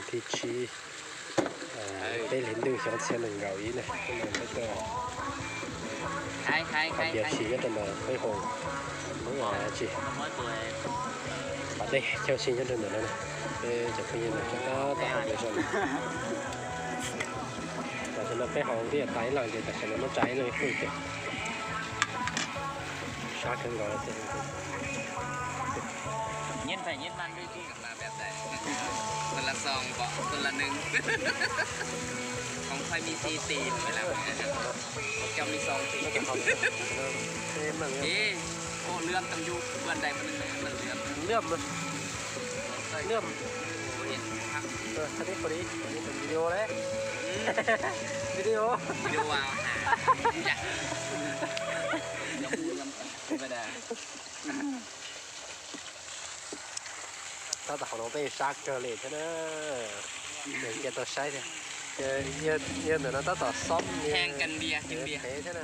Thib tsib, peb hlis ntuj xyoo ob txhiab nees nkaum ib na, peb tuaj hais tias tshis nyob rau ntawm peb hauv, Hmoob tsis, pas dej chaw tshis nyob rau ntawm no na, peb cov phooj ywg no tseem tab tom hauv pes zog. Tam sim no peb hauv twb yuav tas ib leeg ces tam sim no muab tsa ib leeg ib qwj ces sab kawg nkaus. Lwm, lwm, video đấy, video, video. Tab tom hauv no peb sab kawg li thiab na. Cia tau saib thiab. Yog ntawm no tab tom xob li thiab na.